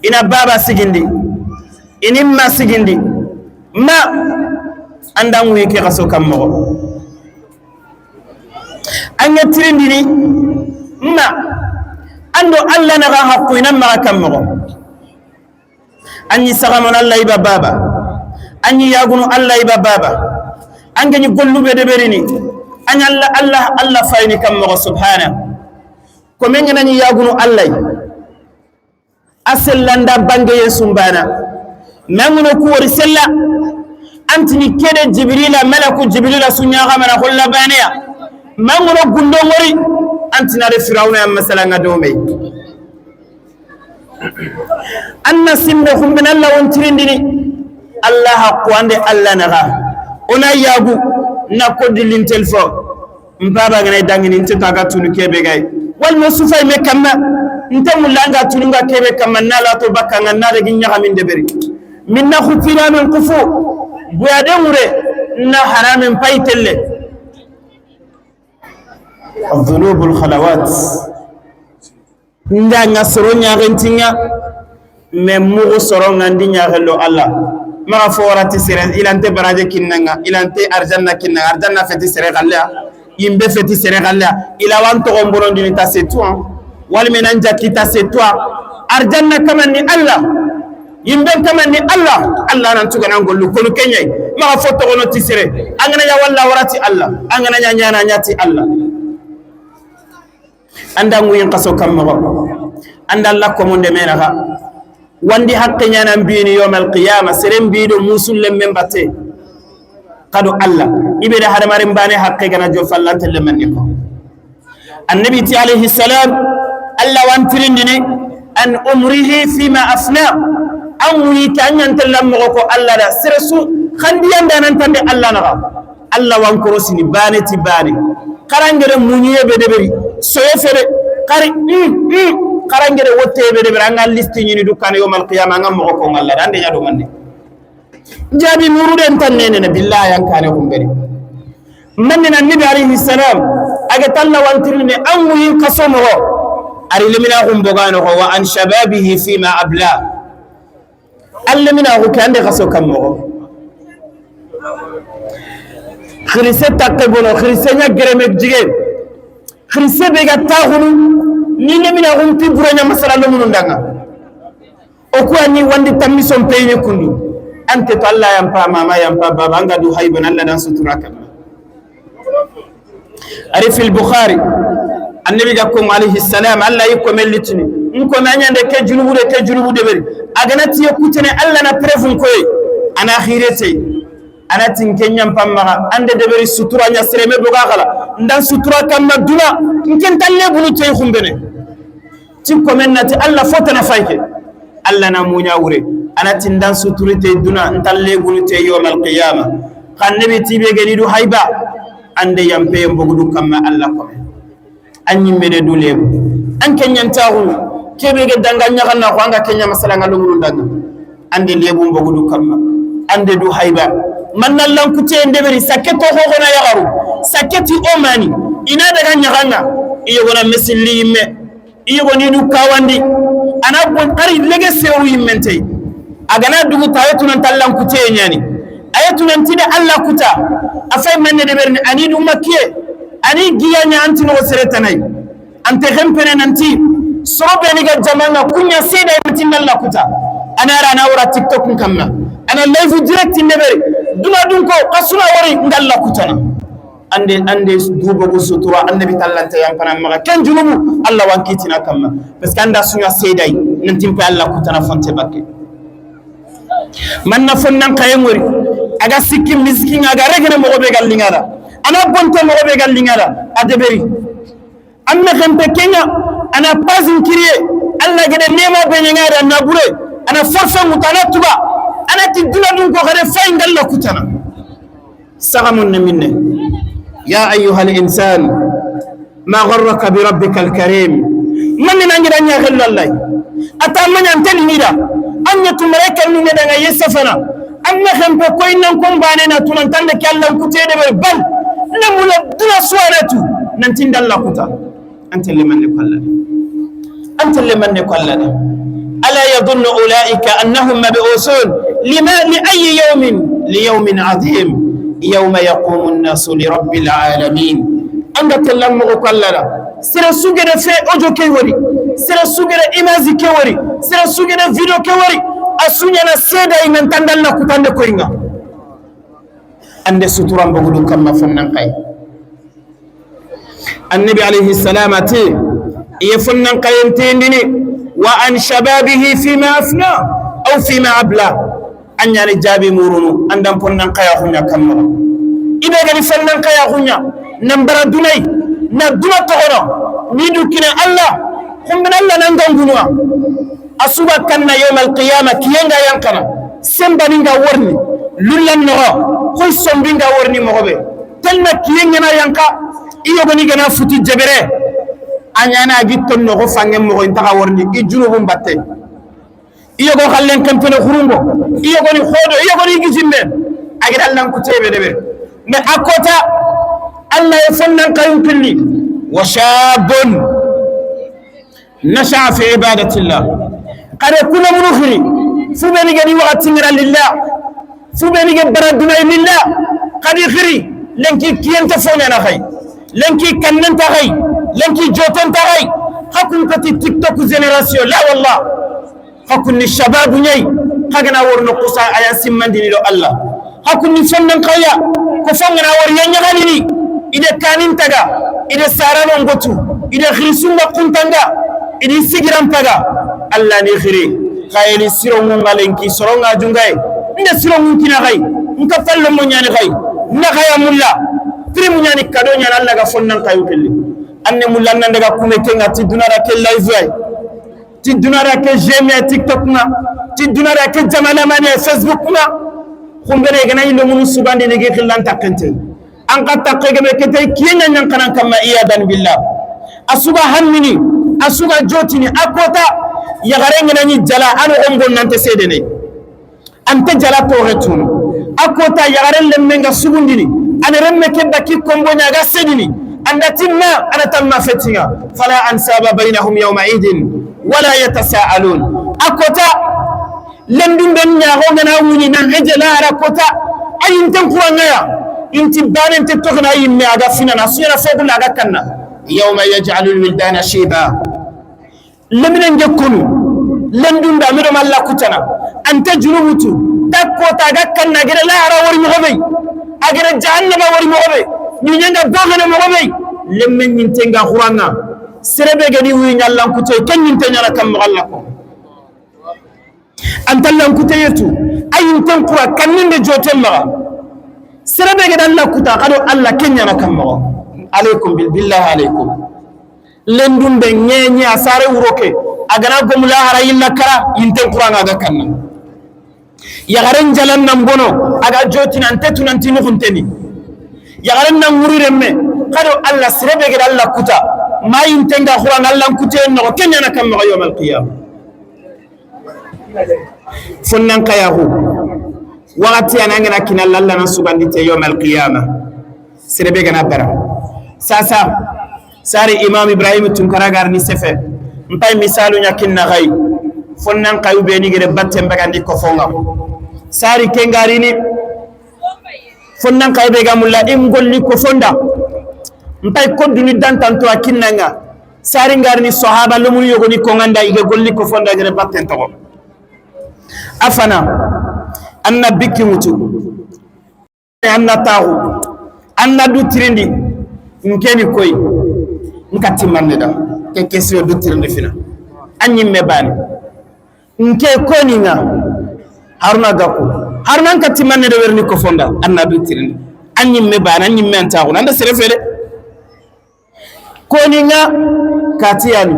Ina baba sigindi, ini ma sigindi, ma anda ŋuyi ke xaso kam moxo. An ŋa tirindini ma ando Allah naxa haqqu ina maxa kam moxo. An ɲi saxanon Allah iba baba. An ɲi yagunu Allah iba baba. An ga ɲi gollu be deberini, an ɲi Allah, Allah, Allah fayini kam moxo subhana. Ko men ŋa na ɲi yagunu Allah, a sellanda bangeye sumbana. Nanguno ku wori sella, antini kede Jibrila, malaku Jibrila sunya ga mana holla baneya. Mangono gundo ngori, antina de Firawna ya masala nga do me. Anna simbe xumbina Allah won tirindini. Allah haqqu ande Allah naxa. Ona yagu na ko dilin telfo. Mbaba gane dangini nte taga tunu kebe gay. Wal mo sufay me kamma. Nte mulanga tununga kebe kamma na la to bakka nga na de ginya min deberi. Minna khutira min kufu. Buya de mure na haramin pay telle. Adh-dhunubul khalawat. Nda nga soro ɲaxentinga, mais muxu soro nga ndi ɲaxello Allah. Maxa fo warati sere, ilante baraje kinnanga, ilante arjanna kinnanga, arjanna feti sere xalleya, yimbe feti sere xalleya, ila wan toxon borondini ta c'est toi, walme nan jakki ta c'est toi, arjanna kamanni Allah, yimben kamanni Allah, Allah nan tuganan gollu, konu keɲay, maxa fo toxono ti sere, angana ɲa walla warati Allah, angana ɲa ɲana ɲati Allah. Anda nguyin kaso kam moxo. Anda Allah komonde menaxa. Wandi haqqe ɲana mbini yawmal qiyama, seren bido musul lemmen batte. Kado Allah. Ibe da hadamaren bane haqqe gana jo fallante lemmen ni ko. Annabi ti alayhi salam, Allah wan tirindini, an umrihi fima afna. An wuyi ta ɲantellan moxo ko Allah da. Sere su, xandiyan da nan tande Allah naxa. Allah wan korosini bane ti bane. Karangere muɲiye be deberi. Soye fere. Kari, mm, mm. Karangere wotte be deberi. Anga listi ɲini dukane yawmal qiyama, anga moxo ko Allah da. Ande ɲa do manne. Jabi muruden tannene na billahi an kane kumberi. Manne na Nabi alayhi salam. Aga talla wantirne an wuyin kaso moxo. Ari lemina xum bogano ko wa an shababihi fima abla. An lemina xu ke ande xaso kam moxo. Xirise takke bono, xirise ɲa gereme jige. Xirise be ga taxunu, ni lemina xu mpi bure ɲa masala lomunu ndanga. O kuwa ni wandi tammi son peyini kundu. Ante to Allah yampa, mama yampa, baba, anga du hayban Allah dan sutura kamma. Ari fil Bukhari, annabi ga ko alayhi salam, Allah yi ko mellitini. Nko na ɲande ke junubu de, ke junubu de beri. Agana tiye kutene Allah na preuve nkoy. Ana khirete. Ana tin ke ɲampamma, ande de beri sutura ɲa sireme boga kala. Ndan sutura kamma duna, nken talle bunu tey xumbene. Ti komen nati Allah fotana fayke. Allah na muɲa wure. Ana tindan suturite duna, ntalle gunite yawmal qiyama. Xan nebi tibe geni du hayba. Ande yampe mbogudu kamma Allah kome. An ɲimmene du lebu. An kenyan taxunu. Kebe ge danga ɲaxana ko anga kenya masala nga lumunu danga. Ande lebu mbogudu kamma. Ande du hayba. Manna lankute ndeberi sakke to xo xona yaxaru. Sakke ti o mani. Ina daga ɲaxanga. Iyo gona mesilli yimme. I yogoni du kawandi. Ana bon ari lege seru yimmentey. Agana dugu ta ayetu nan tallan kuteye ɲani. Ayetu nan tide Allah kuta. Afay manne de berni ani du makiye. A ni giya ɲa an ti noxo sere tana yi. An te xenpene nanti soro be ni ga jamaŋa kuɲa seeda yi ti n da Alla kuta. A na ra na wara TikTok n kanma. A na live direct n deberi. Duna dun ko xa su na wari n da Alla kutana. An de, an de dubogu sutura, Annabi tallante yampana maxa. Ken junubu, Alla wa n kitina kanma. Parce que an da su ɲa seeda yi, nanti n pe Alla kutana fonte bakke. Manna fonnan kaye ŋori, a ga sikki miskin, a ga regene moxo be ga liŋa da. A na bonte moxo be ga liŋa da, a deberi. An na xenpe ke ŋa, a na pasin kiriye, Alla gede nema be ɲa ŋa da, a na bure, a na forfait ŋutu, a na tuba, a na ti duna dun ko xare fayi n da Alla kutana. Saxamun ne minne. Ya ayyuhal insan, ma gharraka bi rabbikal karim. Manne na ŋi da ɲa xello Alla yi. A ta maɲa an teli ni da. An ɲa tu malaika ni ne da ŋa yesefana. An na xenpe koyi nan ko n bane na tunan tande ke Alla n kute deberi bal. Na mula duna suwanatu. Nanti n da Alla kuta. An telle manne ko Alla da. An telle manne ko Alla da. Ala yadhunnu ulaika annahum mab'uthun lima, li ayyi yawmin? Li yawmin adhim. Yawma yaqumu an-nasu li rabbil alamin. An ga tella moxo ko Alla da. Sere su gede fe audio ke wori. Sere su gede image ke wori. Sere su gede video ke wori. A su ɲaana seeda yi nan ti n da Alla kutande koyi ŋa. An de sutura n bogu dun kanma fonnan kaye. Annabi alayhi salam a ti, i ye fonnan kayen tindini, wa an shababihi fima afna, aw fima abla. A ɲaani jaabi murunu, an da n fonnan kaya xuɲa kanma. I be ga ni fonnan kaya xuɲa, nan bara duna yi, na duna toxono, ni du kine Alla, xumbina Alla nan gangunuwa. A su ga kanna yawmal qiyama, kiyen ga yanqana, senbani n ga worini, lullan noxo, xoy sonbi n ga worini moxo be. Tenna kiyen ga na yanqa, i yogoni ga na futi jebere. A ɲaana a gi ton noxo fanŋe moxo, i nta xa worini, i junubun batte. I yogo xallen kempene xurunbo, i yogoni xodo, i yogoni gijimbe. A gi da Alla n kutebe debe. Mais a kota, Alla ye fonnan kayun killi. Wa shabun nasha'a fi ibadatillah. Xare kuna munu xiri, fu be ni ga ni waxati ŋara lillah, fu be ni ga bara duna lillah, xa di xiri, lenki kiyente fo ɲaana xay, lenki kannenta xay, lenki jotenta xay, xa kun peti TikTok génération, la wallah. Xa kun ni shababu ɲa yi, xa ga na wori no kusa a ya simmandini do Alla. Xa kun ni fonnan kaya, ko fo n ga na wori ya ɲaxanini, i de kanin taga, i de sarano n gotu, i de xirisunga kuntanga, i di sigiran paga. Alla ni xiri, xa yeli sironŋun ŋa lenki, soronŋa jungaye, n de sironŋun kina xay, n ka fallo mo ɲaani xay, na xaya mulla, primu ɲaani kado ɲaana Alla ga fonnan kayu kelli. An ne mulla nan daga kume ke ŋa ti duna da ke live ay. Ti duna da ke j'aime TikTok ŋa, ti duna da ke jamalamane Facebook ŋa. Xumbene ga na yille munu subandi ni gi xillan takkente. An xa takke gebe kete kiyen ɲa ɲankanan kanma, iyadan billah. A su ga hammini, a su ga jotini, a kota, yaxare ŋa na ɲi jala, a noxon bonnante sedene. An ta jala toxe tunu. A kota yaxaren lemmen ga sugundini. An remme ke baki kombo ɲa ga sedini. An da timma, an da tamma fetinga. Fala ansaba bainahum yawma idin wala yatasaalun. A kota lendun ben ɲaxo ga na wuni nan eje lahara kota. A yinten kurangaya. Inti banen te toxina yimme a ga finana. Suyana fogula a ga kanna. Yawma yaj'alul wildana shiba. Leminen ge konu, lendun da, mi do malla kutana, anta junubutu, takko ta ga kanna, gere lahara wori moxo be, a gere jahannama wori moxo be, ɲiɲen ga bogene moxo be, lemmen ɲinten ga xuranga, sere be gedi wuyi ɲallan kute, ken ɲinte ɲana kan moxo Alla ko. Anta lankute yetu, a yinten kura, kanninde joten maxa. Sere be ga da Alla kuta, xa do Alla ken ɲana kan moxo. Alaykum bil, billahi alaykum. Lendun be ɲeɲe a sare wuro ke, a ga na gomu lahara yilla kara, yinten kuranga ga kanna. Yaxaren jalan nan bono, a ga jotini ante tunanti nuxunteni. Yaxaren nan wuri remme, xa do Alla, sere be ga da Alla kuta, ma yinten ga xuranga, Alla n kute noxo, ken ɲana kan moxo yawmal qiyama. Fonnan kayaxu, waxati yana ngana kina lalla na sugandite yawmal qiyama. Sere be gana bara. Sasa, sari Imam Ibrahim Tunkara garni sefe. Mpay misalu ɲa kinna xay. Fonnan kayu be ni gere batten bagandi ko fonga. Sari kengarini. Fonnan kayu be ga mulla im golli ko fonda. N pay ko duni dantanto a kinnanga. Sari ngarini sahaba lomunu yogoni konganda ige golli ko fonda gere batten togo. Afana, anna bikki mutu. Anna taxu, anna du tirindi, nkeni koy, nka timanne da, ke kesiyo du tirindi fina. Anyi me bani. Nke koni nga, Haruna Gaku. Haruna nka timanne da werni ko fonda, anna du tirindi. Anyi me bani, anyi me antaxu, nanda sere fede. Koni nga katiyani,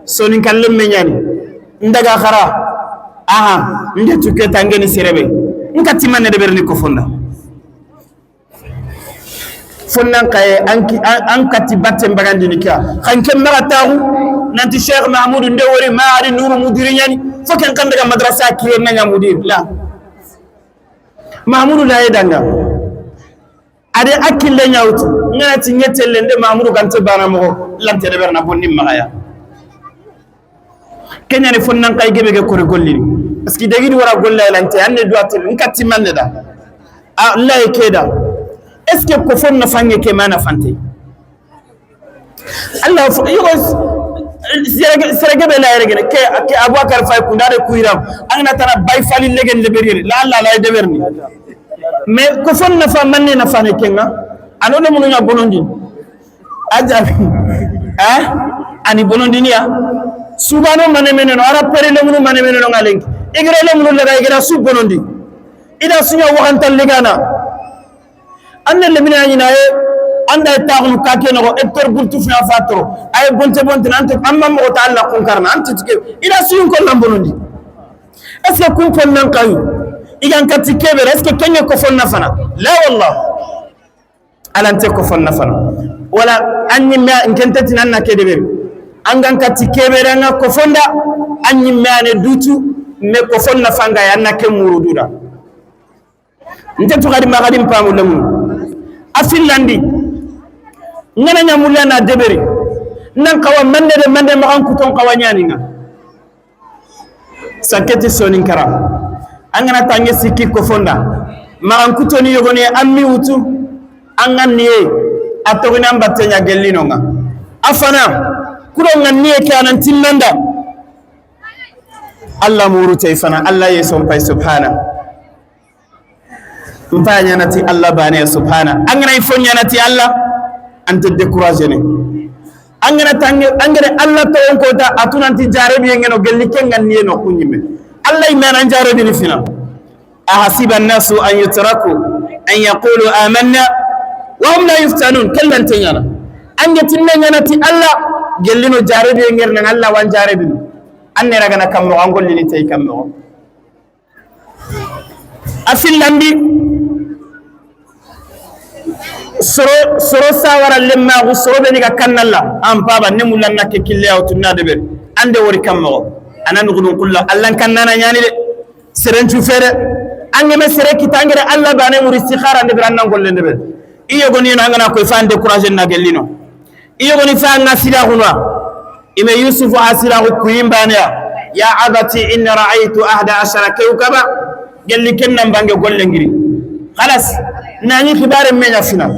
soninkan lemme ɲani, ndaga xara, aha, nde tuke tangeni serebe, nka timanne de berni ko fonda. Fonnan kaye, an ki-, an, an kati batten bagandini kiya. Xan ke maxa taxu, nanti Cheikh Mahmoud nde wori ma ari Nuru mudiri ɲani, fo ken kan daga madrasa kiye na ɲa mudir, la. Mahmoud la ye danga. Ade akille ɲawtu, ngana ti ɲetelle nde Mamoudou gante bana moxo, lante de berna bonni maxaya. Kenyani fonnan kay gebe ge kore gollini. Parce que degidi wara golla lante, anne duwa tel, nka timanne da. A, la e keda. Est-ce que ko fon na fange ke mana fante? Allah fo, yogo, sere, sere gebe la yere gene, ke, ke Aboubacar Faye kunda de kuiram, angana tana bay fali legen de berire, la, la, la, de berni. Mais ko fon nafa manne nafa ne kenga, ano le munu ɲa bonondi. Aja, eh? Ani bonondi niya. Subano mane meneno, ara pere le munu mane meneno ngalengi. Igre le munu laga igra su bonondi. Ida sunya waxanta ligana. Anne lemine a ɲina ye, anda ye taxunu ka ke noxo, hectare bultu fina fa toro. A ye bonte bonte na, ante, amma moxo ta Allah kunkarna, ante tike. Ida suyun ko nan bonondi. Est-ce que kun fon nan kayu? Igan kati kebere, est-ce que kenye ko fon nafana? La wallah. Alante ko fon nafana. Wala anyi me nkenteti nan na ke debere. Angan kati kebere nga ko fonda, anyi me ane dutu, me ko fon nafanga ya na ke murududa. Nte tu xadi maxadi n pamu lemu. A fillandi. Ngana ɲa mulla na deberi. Nan xawa mande de mande maxan kuton xawa ɲaninga. Sanketi sonin kara. Angana tange sikki ko fonda. Maxan kutoni yogoni ammi wutu. Angan niye. A toginan batte ɲa gellinonga. A fana. Kuro ngan niye ke anan timmanda. Allah muru tay fana. Allah ye son pay subhana. Nta ɲanati Allah bane subhana. Angana ifo ɲanati Allah, ante décourager ne. Angana tange, angana Allah to on kota, atunanti jarabi ngeno gelli kengan niye no kunyime. Allah imana jarabi ni fina. Ahasiba an-nasu an yutraku an yaqulu amanna wa hum la yuftanun. Kellan tenyana. Ange tinne ɲanati Allah, gelli no jarabi ngerne Allah wan jarabi. Anne ragana kammo angolli ni tay kammo. A fillandi, soro, soro sawara lemmaxu, soro be ni ga kannalla, an paba, ne mulla na ke kille yaw tunna de be, ande wori kammo, ana nugudun kulla, Allah kannana ɲani de, seren cu fere, angeme sere kitangere Allah bane muri sikhara de be, annan golle de be, iyo goni na ngana koy fa décourager na gellino. I yogoni sa ŋa sila xunwa. I me Yusufu a sila xu kuyin baneya. Ya abati inni ra'aytu ahda ashara kawkaba. Gelli ken nan bange golle ngiri. Xalas. Nani xibare me ɲa fina.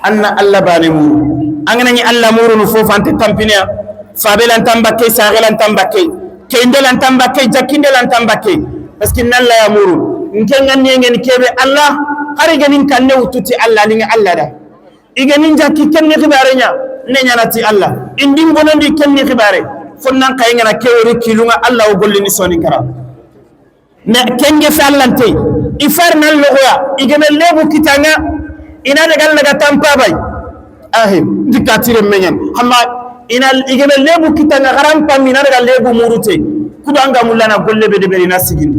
Anna Allah bane muru. Angana ni Allah muru nu fofante tampineya. Fabelan tambake, sagelan tambake. Keindelan tambake, jakindelan tambake. Parce que nalla ya muru. Nke nganni ngeni kebe Allah. Hari ganin kanne wututi Allah, linga Allah da. I ga ni n jaki ken ni xibare ɲa, ne ɲanati Allah. I ndi n bonondi ken ni xibare. Fo nan xa i ŋana ke wori kilunga Allah wo gollini Soninkara. Mais ken ge fe Allah nte. I far nan logoya, i geme lebu kitanga, i na daga Allah ga tampa bay. Ahe, ndi katire me ɲan. Amma i na i geme lebu kitanga, xaran pam i na daga lebu murute. Kudo anga mulla na golle be de beri na sigindi.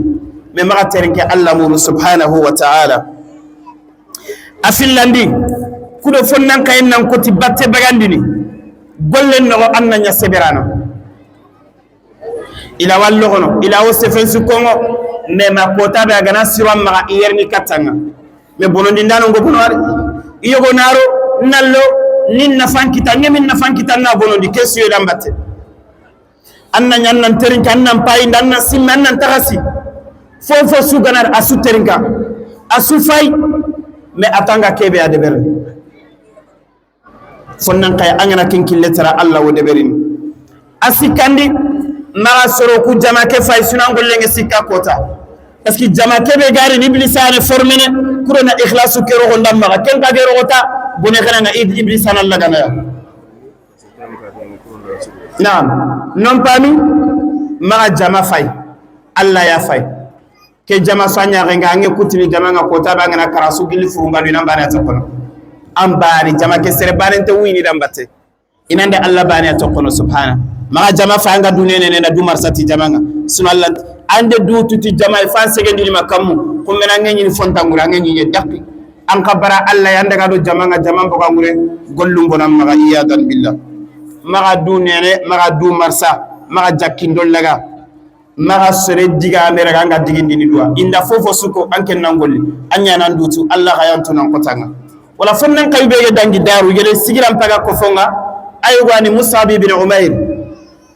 Mais maxa terinke Allah muru subhanahu wa ta'ala. A fillandi, kudo fonnan kayen nan koti batte bagandini, gollen noxo an na ɲa seberana. Ila wallo xono, ila wo sefen su kongo, mais ma kota be a gana siro an maxa i yerni kattanga. Mais bonondi ndano ngo bono ari. I yogo naro, nallo, nin nafan kita, ŋemin nafan kita na bonondi, ke suye dan batte. An na ɲa, an nan terinka, an nan payinda, an nan simme, an nan taxasi. Fofo su ganar a su terinka, a su fay, mais a tanga kebe a deberni. Fonnan xay an ga na ken kille tara, Alla wo deberini. A sikkandi, maxa soro ku jama ke fay sunan gollen ŋa sikka kota. Parce que jama ke be gari ni Iblisa ne formene, kuro na ikhlasu ke rogo ndam maxa, ken ka ge rogo ta, bone xana nga Ib-, Iblisa na lagana ya. Naam, non pami, maxa jama fay, Alla ya fay. Ke jama sanya renga ange kutini jama nga kota ba ngana karasu gili furunga lina bana ta kono. An bani jama ke sere bane te wini dambate. Inande Alla bane a tokono subhana. Maxa jama fa anga dunene ne na du marsati jama nga. Suna Alla ande du tuti jama fa segendi ma kammu. Kumbena ngenyi fonta ngura ngenyi ye dakki. An kabara Alla yanda ga do jama nga jama boga ngure gollum bona maxa iyadan billah. Maxa dunene, maxa du marsa, maxa jakkindo laga. Maxa sere diga me raga anga digindini duwa. Inda fofo suko an ken nan golli. An ɲanan dutu Alla xa yantu nan kotanga. Wala fonnan kay be ga dangi daru gele sigiran paga ko fonga. Ay wani Mus'ab ibn Umair.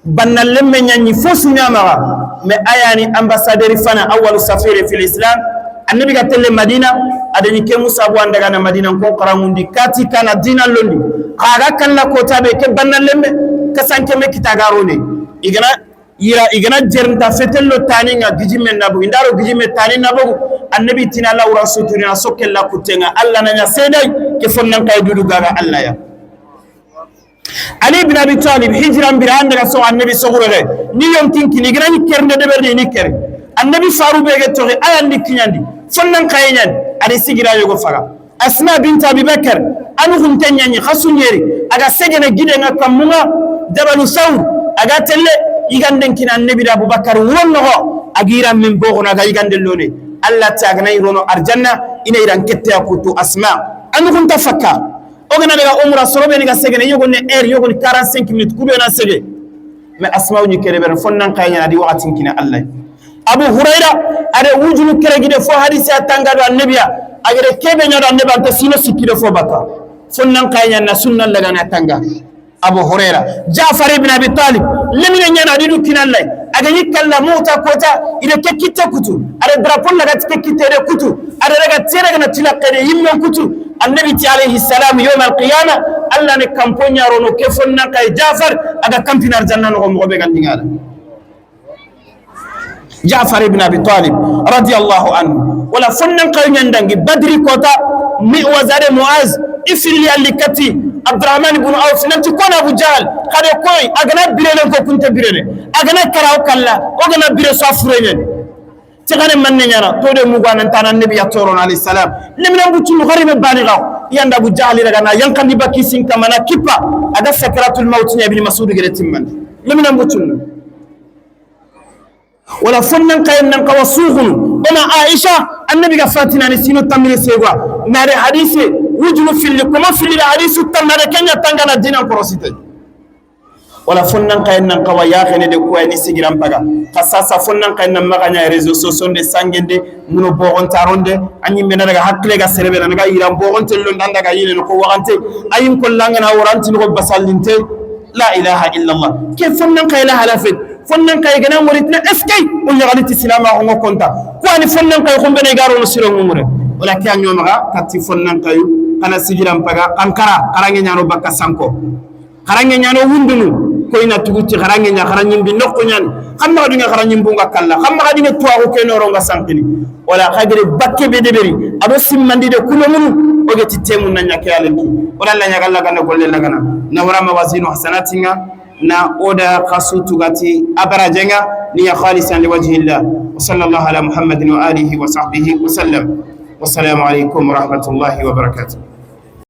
Banna lemme ɲanni fo sunya maxa. Mais ayani ambassadeur fana awwalu safiri fil Islam. Annabi ga telle Madina, adani ke Mus'ab wanda ga na Madina ko qaramundi kati kana dina londi. Xaga kalla kota be ke banna lemme kasanke me kitagarone. Igana Yira, i gana jerinta fetello tani nga gijime na bogu, indaro gijime tani na bogu, Annabi tina Alla wura suturi na sokke la kutenga, Alla na nya sedai, ke fonnan kay dudu gaga Alla ya. Ali ibn Abi Talib, hijran bira anda ga so Annabi sogure, ni yonkin kini, gana ni kernde de berni ni ker. Annabi faru be ge toxi, ayandi kinyandi, fonnan kay nyan, adi sigira yogo faga. Asma bint Abi Bakar, anu hunte ɲaɲi xasu ɲeri, a ga segene gide nga kammunga, Jabalu Sawr, a ga telle, yiganden kina Annabi da Abubakar wonnoxo, a gira min boxono a ga yigande lone. Alla ti a gana irono arjanna, ina iran kette a kutu Asma. Anu hunta fakka. O gana daga umra sorobe ni ga segene, yogoni heure, yogoni quarante-cinq minutes, kube na sege. Mais Asma wuni kere bere, fonnan kay ɲana di waxatin kina Alla. Abu Hurayra, a de wujunu kere gide fo hadisi a tanga do Annabiya, a gede kebe ɲa do Annabi anta sino sikki de fo baka. Fonnan kay ɲana sunna laga na tanga. Abu Hurayra, Jafar ibn Abi Talib, lemine ɲana di du kinallay, a ga ni kalla mota kota, ide ke kitte kutu, a de drapeau laga ke kitte de kutu, a de daga tere gana tila kede yimme kutu, Annabi ti alayhi salam, yawm al-qiyama, Alla ne kampo ɲarono ke fonnan kay Jafar, a ga kampina arjanna no mo be gandingala. Jafar ibn Abi Talib, radiyallahu anhu. Wala fonnan kay ɲandangi Badri kota, mi wazare Muaz, ifili alli kati, Abdurrahman ibn Auf, nanti kona Abu Jahl, kade koy, a gana birene ko kunte birene, a gana karaw kalla, o gana bire so furene. Ti gane manne ɲana, to de mugo a nan tana Annabi ya toro alayhi salam. Lemina butu no garibe bani gaw, yanda Abu Jahl daga na yankandi bakisin kamana kipa, a ga sakaratul maut nya Ibn Mas'ud gere timmandi. Lemina butu no. Wala fonnan kayen nan kawa suxunu. Bana Aisha, Annabi ga fatina ni sino tamire segwa. Nare hadise, wujunu filli, kuma filli da hadisu tamare kenya tangana dina korosite. Wala fonnan kayen nan kawa yaxene de kuwa ni sigiran paga. Xa sasa fonnan kayen nan maxa ɲa réseaux sociaux nde sangende, muno boxontaronde, a ɲimmena daga hakkile ga serebe na ga yiran boxonte lo ndanda ga yine ko waxante, ayin kollangana waranti no basallinte. La ilaha illallah. Ke fonnan kay la halafet. Fonnan kay gana ngori tina eskay. O ɲagali ti silama ko ngo konta. Ko ani fonnan kay xumbe ne garo no siro ngure. Wala ke anyo maga kati fonnan kay kana sigiran paga kankara karange ɲano bakka sanko. Karange ɲano wundunu. Ko ina tuguti karange ɲa karanyin bi nokko ɲan. Kamma dunga karanyin bunga kalla. Kamma dunga tuwa ko ke noro nga sankini. Wala xagire bakke be deberi ado simmandi de kulomunu o geti temu na ɲa ke alenki. Wala la ɲa galla ganda golle lagana na wara mawazinu hasanatinga na oda kasu tugati abarajenga ni ya khalisan li wajhillah. Wa sallallahu ala Muhammadin wa alihi wa sahbihi wa sallam. Wassalamu alaikum wa rahmatullahi wa barakatuh.